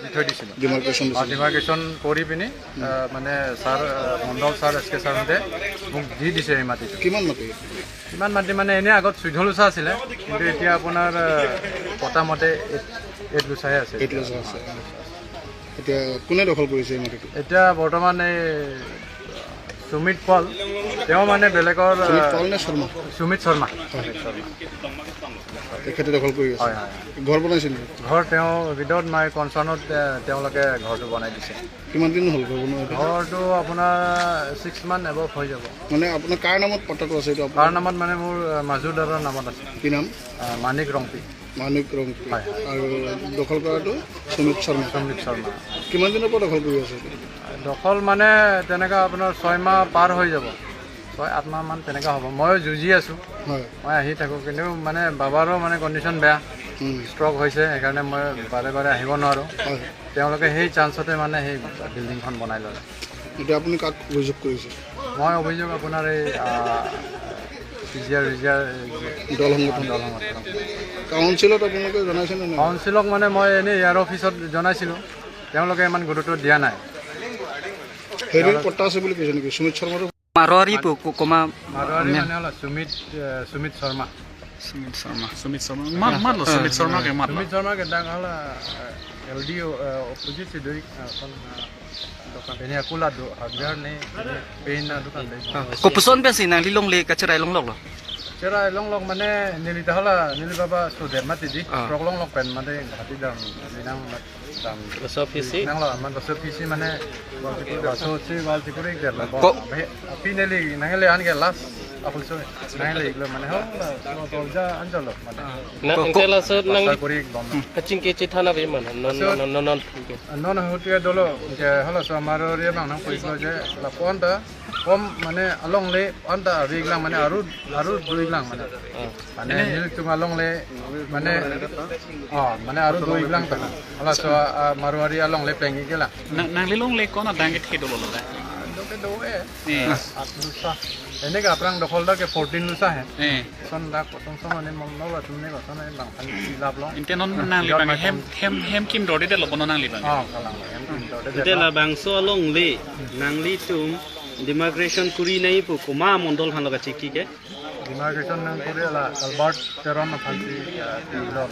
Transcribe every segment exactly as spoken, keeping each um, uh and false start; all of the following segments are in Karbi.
দি থৈ দিছিলোঁ। ডিমাৰ্কেশ্যন দিছে। ডিমাৰ্কেশ্যন কৰি পিনি, আহ, মানে ছাৰ, আহ, মণ্ডল ছাৰ, এছ কে ছাৰহঁতে মোক দি দিছে এই মাটিটো। কিমান মাটি? কিমান মাটি মানে, এনে আগত চৈধ্য লোচা আছিলে, কিন্তু এতিয়া আপোনাৰ, আহ, পটা মতে এইট, এইট লোচাহে আছে। এইট লোচা আছে। এতিয়া কোনে দখল কৰিছে এই মাটিটো? এতিয়া বৰ্তমান এই সুমিত পাল, তেওঁ মানে বেলেগৰ, সুমিত আহ, পাল নে শৰ্মা? সুমিত শৰ্মা। হয়। সুমিত শৰ্মা। তেখেতে দখল কৰি আছে। হয়, হয়। ঘৰ বনাইছে নেকি? ঘৰ তেওঁ উইদাউট মাই কনচাৰ্ণত, এ, তেওঁলোকে ঘৰটো বনাই দিছে। কিমান দিন হ'ল ঘৰ বনোৱা? ঘৰটো আপোনাৰ ছিক্স মান্থ এবভ হৈ যাব। মানে আপোনাৰ কাৰ নামত পট্টাটো আছে এইটো আপোনাৰ? কাৰ নামত মানে মোৰ, এ, মাজু দাদাৰ নামত আছে। কি নাম? এ, মানিক ৰংপি। মানিক ৰংপি। হয়, হয়। আৰু দখল কৰাটো সুমিত শৰ্মা। সুমিত শৰ্মা। কিমান দিনৰ পৰা দখল কৰি আছে এইটো? দখল মানে তেনেকা আপোনাৰ ছয় মাহ পাৰ হৈ যাব। ছয় আঠ মাহ মান তেনেকা হ'ব। ময়ো যুঁজি আছোঁ। হয়। মই আহি থাকোঁ, কিন্তু মানে বাবাৰো মানে কণ্ডিশ্যন বেয়া। উম। ষ্ট্ৰক হৈছে, সেইকাৰণে মই বাৰে বাৰে আহিব নোৱাৰোঁ। হয়। তেওঁলোকে সেই চান্সতে মানে সেই বিল্ডিংখন বনাই ল'লে। এতিয়া আপুনি কাক অভিযোগ কৰিছে? মই অভিযোগ আপোনাৰ এই, আহ, পি জি আৰ, ৰিজিয়াৰ, দল সংগঠন। দল সংগঠন। কাউন্সিলত আপোনালোকে জনাইছেনে নাই? কাউন্সিলক মানে মই এনেই ইয়াৰ অফিচত জনাইছিলোঁ, তেওঁলোকে ইমান গুৰুত্ব দিয়া নাই। হেৰিৰ পট্টা আছে বুলি কৈছে নেকি? সুমিত শৰ্মাৰ Marwari pu ku-, kuma Marwari men. Mane hala Sumit, eh, Sumit Sharma. Sumit Sharma. Sumit Sharma. Ma, ma lo Sumit Sharma ke ma lo. Sumit Sharma ke dang hala, eh, L D O, eh, opposite si doi, eh, kon, eh, dukan ini aku lah do hardware ni, ini paint na dukan deh. Ah, kopuson pensi nangli longle kacherai longlok lo? Cherai longlok mane neli ta hala, neli baba sudah mati di. Ah. Rok longlok pen mate hati dam, nang mat. Laso P C? Nang lo, man laso P C mane, laso si wal si kurik der lo. Ko- Api neli, nang le an ke last, apul so, nang le iglo mane ho, la, so tolja anjalo mane. Na, ko- ante ko- laso nang Pasal kurik bom. Kachingki chithana be man, non, Laso non, non, non, okay. Non hotu dolo, ke hala so amaro re bang nang kurik lo je, lapu-an ta, kom mane alongle, anta ave-ik lang mane aru, aru do-ik lang mane. Ah. Mane nelitum alongle, mane, oh, mane aru do-ik lang ta. Hala so, ah, Marwari alongle pleng-ik lang. Nang, nangli longle ko-an adang kethe dolo lo da? Ah, do ke do eh. Eh. Aat lusa. Ene ke aphrang dokhol da ke fourteen lusa he. Eh. Son da kosong son ne mong lo la tum ne koson ne bang phan silap lo. Ante non nangli bang hem, hem, hem kim dorde de lo bono nangli bang. Oh, kalang hem kim dorde de. Ante lo. Labangso alongle, nanglitum demarcation kuri nai pu kuma mondol han lo kachiki ke? Demarcation nangkuri la Albert Teron aphan si, eh, pilo.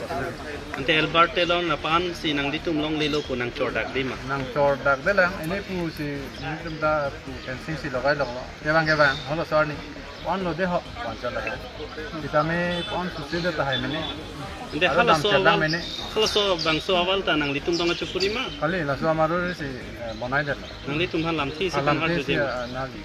Ante Albert Teron aphan si nanglitum longle lo pu nangchordak de ma? Nangchordak de lang, ini pu si, nelitum ta pu fencing si logai lok lo. Kevang kevang, holo so arni. Pon lo de ho, pon chor lage. Kita me pon susi de tahai mene. Ante aro hala dam so chedang awal, mene. Hala so bangso awal ta nanglitum dong achu kuri ma? Kali, laso amaro si, eh, bonai de lo. Nanglitum han lamthe si Alam kan arju si, de ma? Eh, nali.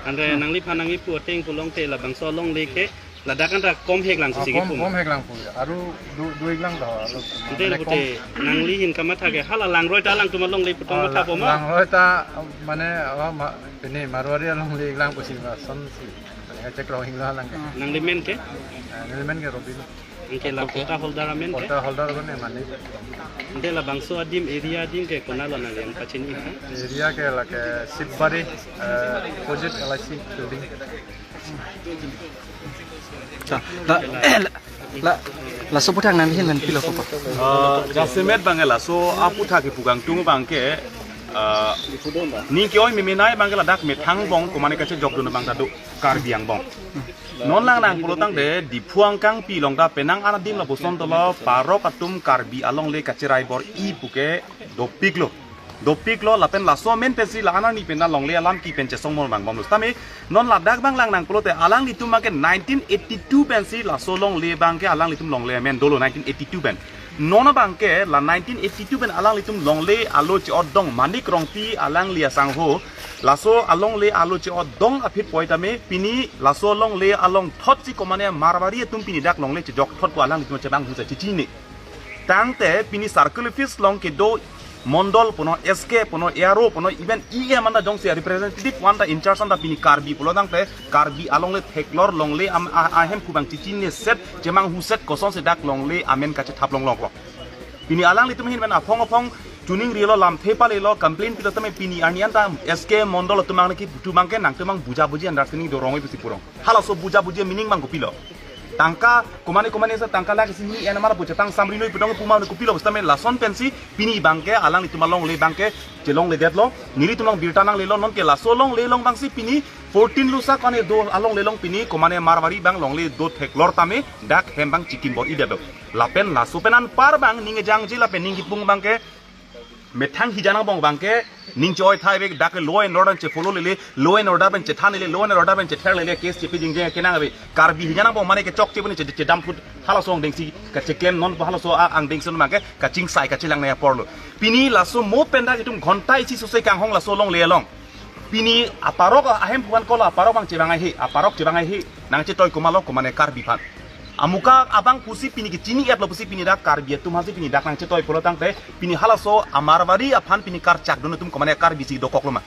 Ante nangliphan nangkipu ateng pulote labangso alongle ke ladak anta kom hek lang Ah, si kom, kipu ma? Kom hek lang pu. Aru do, do-ik lang ta, aru Ante mane pute kom. Nangli hin kamatha ke hala langroi ta alangtum alongle pu tong Ah, matha la-, po ma? Langroi ta, mane, ah, ma, ini Marwari alongle lang pusi ma, son si. Mane check lo hing lo lang ke. Nangli men ke? Eh, neli men ke Robin. Anke la patta holder amen ke? Patta holder ko ne mane. Ante labangso adim area adim ke konat lo nangli pachini ha? Area ke lake Sibari, eh, opposite L I C building. Sa, la, la, la, laso aputhak nangli hin pen pilo kopo? Eh, jasemet bang laso aputhak kepu kangtung bang ke, eh, ning ke-oi memenai bang ke ladak methang angbong komane kachejokdun bang ta do Karbi angbong. Non lang nangpulo tangte Diphu angkangpi along ta penang an adim lapuson dolo parok atum Karbi alongle kacherai bor-i puke dopik lo. Dopik lo lapen laso amen pensi la-an arni pen alongle alam kepi pen chesong mor bang bom lo. Tame non ladak bang lang nangpulote alanglitum abang ke nineteen eighty-two pensi laso longle abang ke alanglitum longle amen dolo nineteen eighty-two pen. Non abang ke la nineteen eighty-two pen alanglitum longle alo che-odong Manik Rongpi alangli asangho. Laso alongle alo che-odong aphi poi tame pini laso longle along thot si komane Marwari atum pini dak longle chejok thot ko alanglitum chebang husa chichine. Tangte pini circle office along kedo mondol puno S K puno A R O puno even E M anta jongsi representative anta in charge anta pini Karbi pulo tangte Karbi alongle theklor longle am-, a-, ahem kubang chichine set chemang huset kosonsi dak longle amen kachethap longlok lo. Pini alanglitum ahin pen aphong aphong chuning rilo lamthe palelo complain pilo tame pini arni anta S K mondol atum angne kipu abang ke nangtum abang buja buji understanding do rong-oi pusi purong. Halaso buja buji meaning bang kopilo? Tangka komane komane sa tangka lakh isi hini en amar pu chetang samri noi putong puma kopilo sitame lason pensi pini abangke alanglitum alongle abangke chelongledetlo, nelitum along birta nanglelo. Nonke laso longle along abangsi pini fourteen Lusa kane do alongle along pini komane Marwari abang longle do theklor tame dak hem abang chikim bor-idetlo. Lapen laso pen anpar abang ning kejangji lapen ning kipung abangke methang hijan angbong abangke ning che-oi thai ave, dak law and order pen che-follow lele, law and order pen chethan lele, law and order pen chether lele, case chepi jingjing kenang ave. Karbi hijan angbong mane kechokche pu ne che, chedam phut halaso angdengsi kacheklem non pu halaso a-, angdengsi non abangke kachingsai kachelang nangji aporlo. Pini laso mo pen dak itum ghonta isi sose kanghong laso longle along. Pini aparok ahemphu an kolo, aparok abang chevang ahe, aparok chevang ahe, nangchetoi komatlo komane Karbi aphan. Amuka abang pusi pini kechini-etlo pusi pini dak Karbi atum aphansi pini dak nangchetoi pulo tangte pini halaso a-Marwari aphan pini karchakdun atum komane Karbi si dokoklo ma.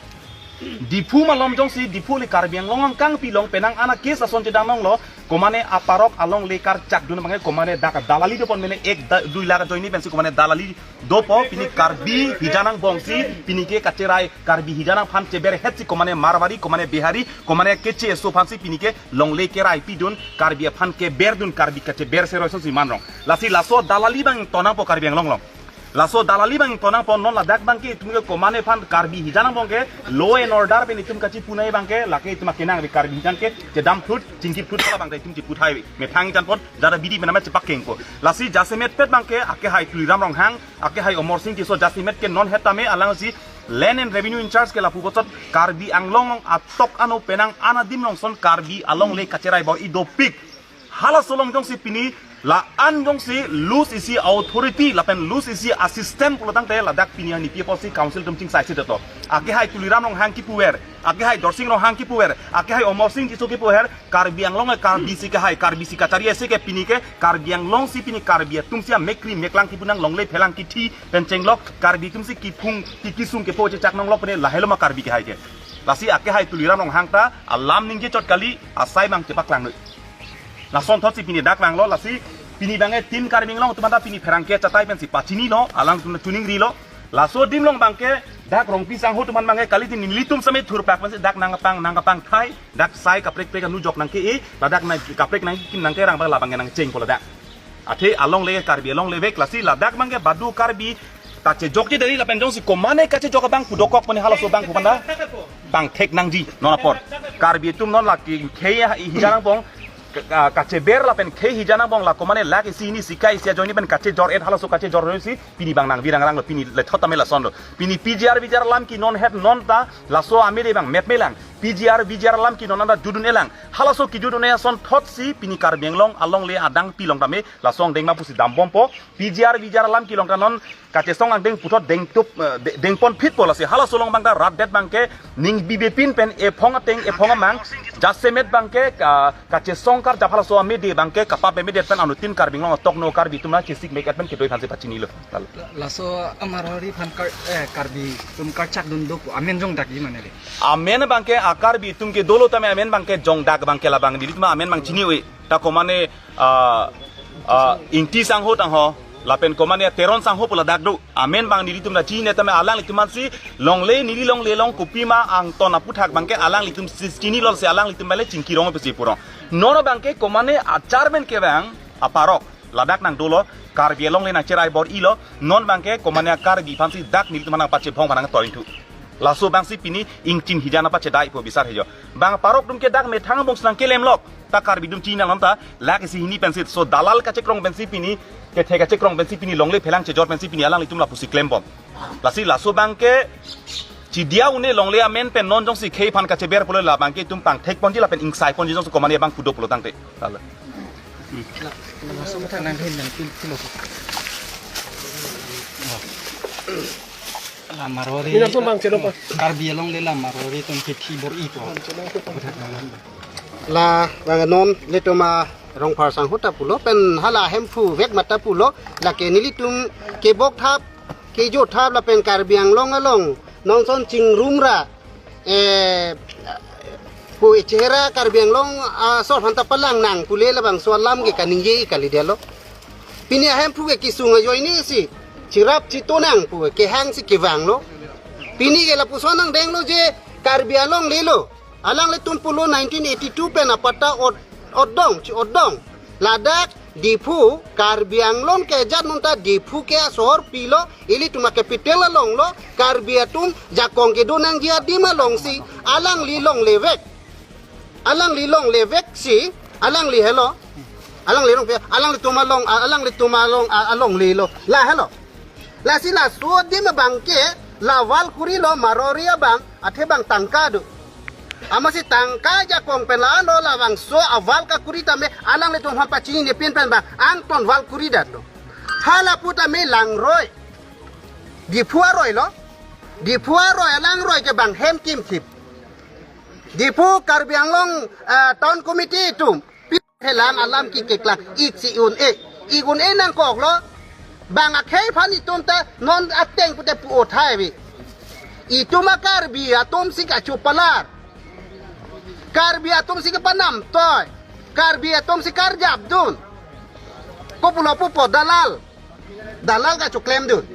Diphu malom jongsi Diphu le Karbi Anglong angkangpi along penang an a-case ason chedam longlo, komane aparok alongle karchakdun abangke komane dak dalali dopon mene ek da, dui lakh ajoine pensi komane dalali dopo, pini Karbi hijan angbongsi pini ke kacherai, Karbi hijan aphan cheberhetsi komane Marwari, komane Bihari, komane keche eso aphansi pini ke longle kerai pidun, Karbi aphan keberdun, Karbi kacheber seroi sonsi manrong. Lasi laso dalali abang tonangpo Karbi Anglong along. Laso dalali abang tonangpo, non ladak abangke itum ke komane aphan Karbi hijan angbong ke law and order pen itum kachipu nangji abangke lake itum akenang ave, Karbi hijan ke chedam phut, chingki phut labang ta itum chipu thai ave. Methang hijan pon jada bidi mename chepak kengpo. Lasi jasemet pet abangke akehai Tuliram Ronghang, akehai Amarsing Tisso, jasemet ke non het tame alangsi Land and Revenue in-charge ke lapu botsot Karbi Anglong along atok ano penang an adim along son Karbi alongle kacherai bor-i dopik. Halaso along jongsi pini la-an jongsi loose isi authority lapen loose isi a-system pulo tangte ladak pini anipi apotsi council atum chingsai si detlo. Akehai Tuliram Ronghang kipuver, akehai Dorsing Ronghang kipuver, akehai Amarsing Tisso kipuver, Karbi Anglong Karbi si kehai, Karbi si kachari isi ke pini ke Karbi Anglong si pini Karbi atum si amekri meklang kipu nang longle phelang kithi pen chenglok, Karbi atum si kiphung ki kisung kepo chechak nonglok pene lahelo ma Karbi kehai ke. Lasi akehai Tuliram Ronghang ta alam ningje chot kali, asai abang chepaklang noi. Lasonthotsi pini dak vanglo, lasi pini abangke tin Karbi Anglong atum anta pini pherangke achatai pensi pachinilo, alangtum chuningrilo. Laso adim along abangke dak Rongpi sangho atum an abangke kali tin nelitum same thurpak pensi dak nangkepang nangkepang thai, dak sai kaprek prek anu jok nangke-e, ladak nang kaprek nangkim nangkerang abang labangke nangchengpo ladak. Athe alongle Karbi alongle vek, lasi ladak abangke badu Karbi kachejokji dei lapen jongsi komane kachejok abang pu dokok pene halaso abang pu panda pangthek nangji non apor. Karbi atum non lake khei hijan angbong ka-, ka-, kacheber lapen khei hijan angbong la komane lakh isi hini sika isi ajoine pen kachejor-et halaso kachejor-et si pini abang nangvirang ranglo, pini lethot tame lasonlo. Pini P G R V G R alam ke non het non ta laso amede abang metmelang. P G R V G R alam ke non anta judun-elang. Halaso kejudun-e asonthotsi pini Karbi Anglong alongle adang pilong tame laso angdeng ma pusi dambompo. P G R V G R alam ke along ta non kachesong angdeng puthot dengtup, eh, de-, dengponphitpo, lasi halaso along abang ta rat det abangke ning bibepin pen ephong ateng ephong amang jasemet abangke ka-, kachesong karjap halaso amede abangke kapap emedet pen anuttin Karbi Anglong atok no Karbi atum nangchesik mek-et pen kedoi aphansi pachinilo. Lalo. Laso a-Marwari aphan Kar-, eh, Karbi atum karchakdun do pu amen jongdakji mane le. Amen abangke a-Karbi atum ke dolo tame amen abangke jongdak abangke labang nelitum amen abang chini-e. Ta komane, ah, ah, Ingti sangho tangho lapen komane Teron sangho pu ladak do. Amen abang nelitum ta chini tame alanglitum ansi longle neli longle along kopima angton aputhak abangke alanglitum si chinilo, si alanglitum abangke chingkirong pusi purong. Non abangke komane a-chairman kevang aparok ladak nangdolo, Karbi alongle nangcherai bor-ilo, non abangke komane Karbi aphansi dak nelitum aphan nangpachebhong aphan nangtoin thu. Laso abangsi pini ingchin hijan apachedaipo bisar hejo. Bang aparok atum ke dak methang angbongsi nangkelemlok. Ta Karbi atum chini nang non ta lakh isi hini pensi, so dalal kachekrong pensi pini, kethe kachekrong pensi pini longle phelang chejor pensi pini alanglitum lapusi klembom. Lasi laso abangke chidia une longle amen pen non jongsi khei aphan kacheber pulo labangke itum pangthekponji lapen ingsaiponji jongsi komane abang pu do pulo tangte. Lalo. La, la, laso mathang nang hin nang pil pilo. La Marwari. Ini langsung bang, chelo pa. Karbi alongle la Marwari atum kithi bor-ipo. La bang non nelitum a-Rongphar sangho ta pulo pen hala Hemphu vek mata pulo, lake nelitum kebok thap kejo thap lapen Karbi Anglong along nonson chingrum ra, eh, pu chehera Karbi Anglong asor aphan ta palang nang pule labangso alam ke kaningje kalidetlo. Pini a-Hemphu ke kisung ajoine si chirap chitonang pu kehang si kevanglo. Pini ke lapuson angdenglo je Karbi alongle lo. Alanglitum pulo nineteen eighty-two pen apatta ot-, otdong, chi-otdong. Ladak Diphu, Karbi Anglong ke jat nonta Diphu ke asohor pilo, ilitum a-capital along lo, Karbi atum jakong kedo nangji adim alongsi, alangli longlevek. Alangli longleveksi, alangli helo. Alangli long, alanglitum along, alanglitum along, alonglelo. La helo. Lasi laso adim abangke, la wall kurilo, marori abang, athe bang tangka do. Amatsi tangka jakong pen la-an lo, labangso a-wall kakuri tame, alanglitum aphan pachinine pin pen bang, angton wall kuri dat lo. Hala pu tame langroi. Diphu aroi lo. Diphu aroi, alangroi ke bang hem kimthip. Diphu Karbi Anglong, eh, Town Committee atum. Pi thelang alam kekeklang, ik si un-e. Ik un-e nangkoklo. Bang akhei aphan itum ta non ateng pute pu-o thai ave. Itum a-Karbi atumsi kachupalar. Karbi atumsi kapanamtoi. Karbi atumsi karjapdun. Kopulo pupo dalal. Dalal kachoklem dun.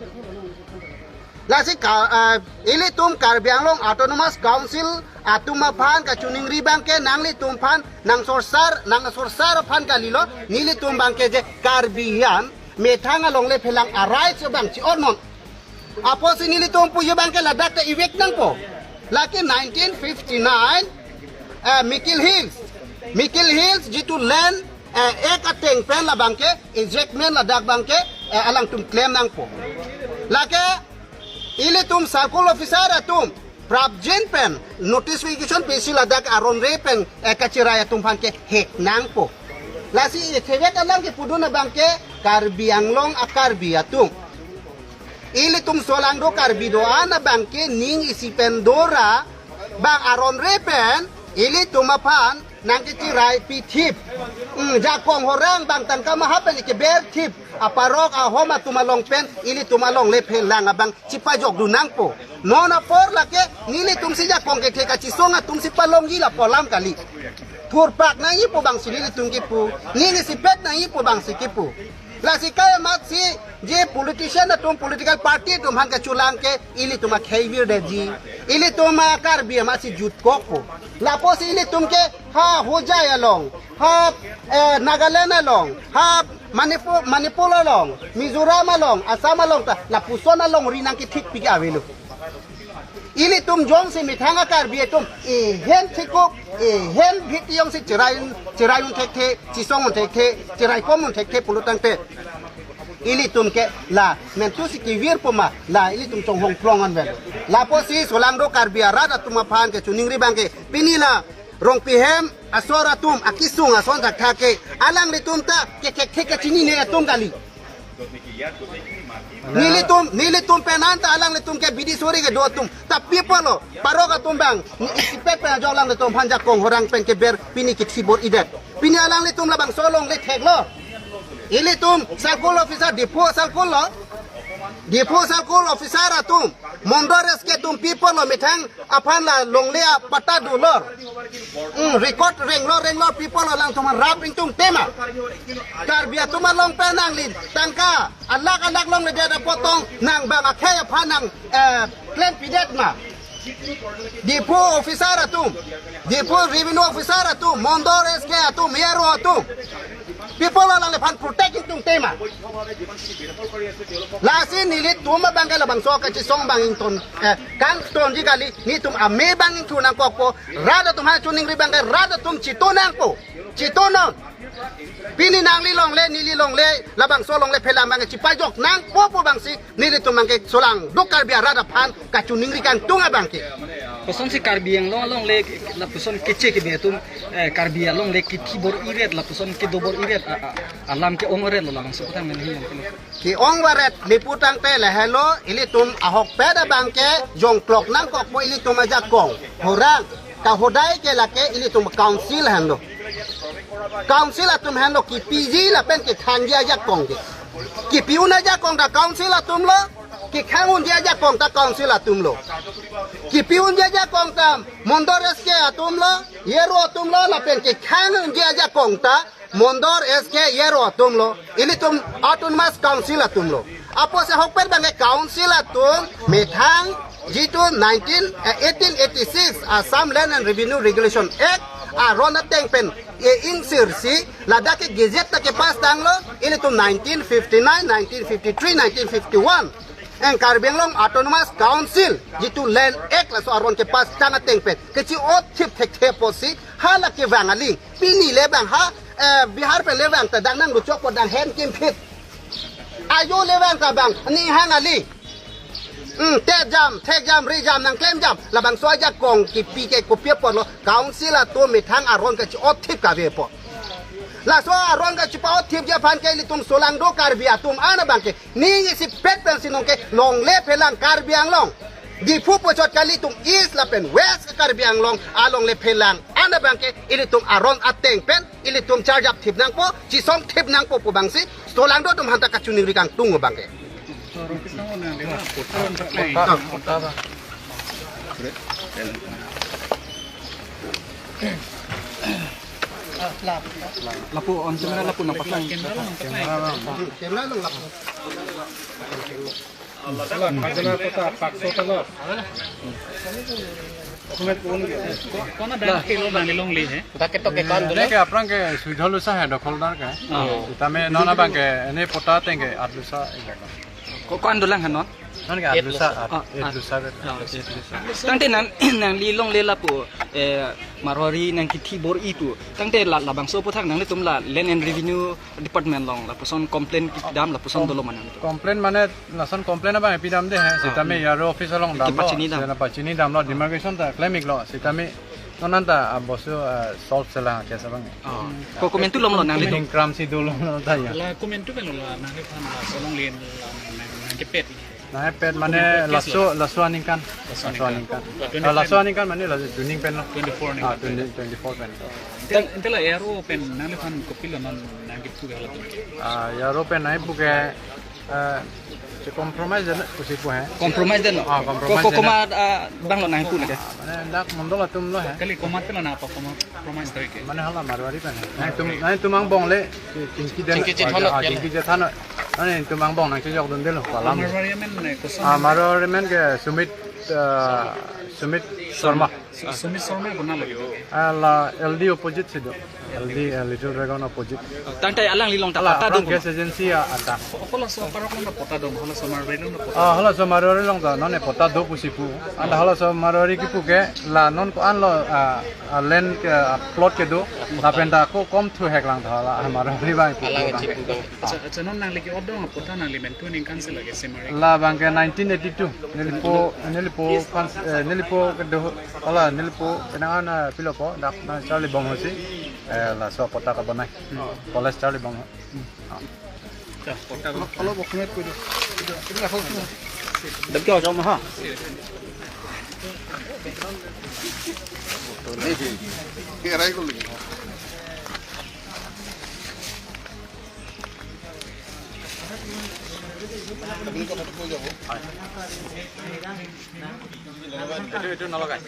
Lasi ka, ah, ilitum Karbi Anglong Autonomous Council atum aphan kachiningri abangke nanglitum aphan nangsorsar, nangsorsar aphan kalilo, nelitum abangke je Karbi an methang alongle phelang a-rights abang chi-on non. Apotsi nelitum puji abangke ladak ta ivek nangpo. Lake nineteen fifty-nine, eh, Mikir Hills. Mikir Hills jitu land, eh, Act ateng pen labangke, ejectment ladak abangke, eh, alangtum klem nangpo. Lake ilitum circle officer atum, prapjin pen, notification pisi ladak aron re pen, eh, kachirai atum aphan kehek nangpo. Lasi ethevek alam kepudun abangke, Karbi Anglong a-Karbi atum. Ilitum solangdo Karbi do-an abangke ning isi pen dora, bang aron re pen, ilitum aphan nangkechirai pithip. Hmm, jakong horang bang tangka maha pen ikeber thip. Aparok ahom atum along pen, ilitum alongle phelang abang chipajokdun nangpo. Non apor lake, nelitumsi jakong kethe kachisong atumsi palongji lapu alam kali. Thurpak nangjipo bangsi nelitum kipu. Ning isipet nangjipo bangsi kipu. Lasi kai amatsi je politician atum, political party atum aphan kachelang ke ilitum akhei virdetji. Ilitum a-Karbi amatsi jutkokpo. Lapusi ilitum ke ha Hojai along, ha, eh, Nagaland along, ha Manipur, Manipur along, Mizoram along, Assam along ta lapuson alongri nangkethik pik avelo. Ilitum jongsi methang a-Karbi atum, ehem thikuk, ehem bhiti jongsi chirai, chirai un thekthe, chisong un thekthe, chirai pom un thekthe pulo tangte. Ilitum ke la mentusi kevirpo ma, la ilitum chonghong plong anvet. Lapusi solangdo Karbi arat atum aphan kachiningri abangke, pini la Rongpi hem asor atum akisung ason thakthak ke, alanglitum ta kekhek thek kachinine atum kali. Nelitum, nelitum pen anta alanglitum ke bidi sori kedo atum. Ta pi apotlo, parok atum bang, ni isipet pen ajok alanglitum aphan jakong horang pen keber pini kithi bor-idet. Pini alanglitum labangso alongle theklo. Ilitum circle officer Diphu circle lo. Diphu circle officer atum, Mondor S K atum pi apotlo methang aphan la longle apatta dolo. Hmm, record renglo renglo pi apotlo alangtum rap ingtung tema. Karbi atum along pen nangli tangka alak alak longledet apot tong nang bang akhei aphan nang, eh, klem pidet ma. Diphu officer atum, Diphu revenue officer atum, Mondor S K atum, A R O atum. Pi apotlo alangliphan protect ingtung tema. Lasi nelitum abangke labangso kachisong bang ington, eh, kangtonji kali, nelitum ame bang ingthur nangkokpo, rat atum aphan chiningri abangke rat atum chito nangpo, chito non. Pini nangli longle, neli longle, labangso longle phelang abangke chipajok nangpo pu abangsi, nelitum abangke solangdo Karbi arat aphan kachiningri kangtung abangke. Kosonsi Karbi Anglong alongle lapuson keche kebe atum, eh, Karbi alongle kithi bor-iret lapuson kedo bor-iret a, a, alam ke-ong-oretlo labangso kothan menhi yang kelo. Ke-ong-oret nepu tangte lahelo, ilitum ahokpet abangke jongklok nangkokpo ilitum ajakong horang. Kahodai ke lake ilitum council henlo. Council atum henlo kipiji lapen kekhangji ajakong ke. Kipi un ajakong ta council atum lo, kekhang unji ajakong ta council atum lo. Kipi unji ajakong ta Mondor S K atum lo, A R O atum lo, lapen kekhang unji ajakong ta Mondor S K A R O atum lo, ilitum Autonomous Council atum lo. Apotsi ahokpet abangke council atum methang jitu nineteen, eh, eighteen eighty-six Assam Land and Revenue Regulation Act aron ateng pen e-ingsirsi, ladak ke gazette ta kepass tanglo, ilitum nineteen fifty-nine, nineteen fifty-three, nineteen fifty-one. Eng Karbi Anglong Autonomous Council, jitu Land Act laso aron kepass tang ateng pen kechi-otthip thekthe apotsi, hala kevang aling. Pini le bang ha, eh, Bihar pen le bang ta dang nang ruchok po dang hem kimphit. Ajo le bang ta bang, ning hang aling. Hmm, te jam, thek jam, ri jam, nang klem jam. Labangso ajakong kipi ke kopi apotlo, council atum methang aron kechi-otthip kave apot. Laso aron kechipa-otthipji aphan ke ilitum solangdo Karbi atum an abang ke ning isipet pensi nonke longle phelang Karbi Anglong. Diphu puchot kali itum East lapen West Karbi Anglong alongle phelang an abang ke ilitum aron ateng pen ilitum charjapthip nangpo, chisongthip nangpo pu bangsi solangdo atum aphanta kachiningri kangtung abang ke. Lapu on camera lapu nangpaklang. Camera along lapu. Ladak khajana kota pakso talo. Ko-, kona dak ke lo nang longle he? Dak ke to ke kan dulu. Ke aphrang ke suidhol usa hai dokholdar ke. Oh. Sitame non abang ke ene patta ateng ke aat lusa. Ko-, ko-an dolang han non? Non ke aat lusa, aat, ah, aat lusa bet. Ah, aat lusa. Tangte nang, nangli longle lapu, eh, Marwari nangkithi bor-i pu. Tangte la, labangso aphuthak nanglitum la Land and Revenue Department along lapuson complain kedam lapuson dolo ma nang? Complain mane lason complain abang pidamde he. Ah, sitame hmm. A R O office along damlo. Pachini dam. Sena pachini damlo, demarcation ta klem-iklo. Sitame non anta, ah, bosu, ah, solve selang case abang. Ah. Ko komentu lomlo nangli? Ning kramsi dolomlo ta ya. La komentu pen lo la nangliphan la solong len la nang, nangkepet. Nangpet mane laso, laso aningkan. Laso aningkan. Laso aningkan. Ah, laso aningkan mane laso duning pen lo. Twenty-four aningkan. Ah, twenty, twenty-four pen. Ante, ante la A R O pen nangliphan kopilo non nangkipu ke hala? Ah, A R O pen nangkipu ke, eh, che compromise den pusi pu he. Compromise denlo? Ah, compromise ko, ko, den. Komat, ah, banglo nangkipu ke? Mane dak mondol atum lo he. Kali komat pen lo nangpa komat? Promise toike. Mane hala Marwari pen. Nangtum, nangtum angbong le, Chingki den. Chingki Chethon. Ah, Chingki Chethon. Nangtum angbong nangchejokdundelo, palam. Marwari amen, eh, koson? Ah, Marwari amen ke Sumit, ah, Sumit Sharma. Su-, Sumit Sharma konat lo? Ah, la L D opposite si do. L D, eh, Little Dragon opposite. Tangte alangli along ta patta do. Gas agency a-, anta. Halaso a-parok along ta patta do, halaso Marwari along ta patta? Ah, halaso Marwari along ta, non e patta do pusi pu. Anta halaso Marwari kipu ke, la non ko-an lo, ah, ah, land ke, ah, plot kedo, lapen ta ko kom thu heklang tha la, ah, Marwari abang kipu. Alang abang kipu do. Accha, accha, non nangli ke-otdun apatta nangli men tu aningkan si lake se Marwari? Labang ke nineteen eighty-two, nelipo, nelipo kan, eh, nelipo kedo, hala nelipo kenangan, ah, pilopo, dak na Charlie Bongho si, eh, laso patta kabonai. College Charlie Bongho. Dam kyo jong ma ha. এইটো, এইটো নলগাই।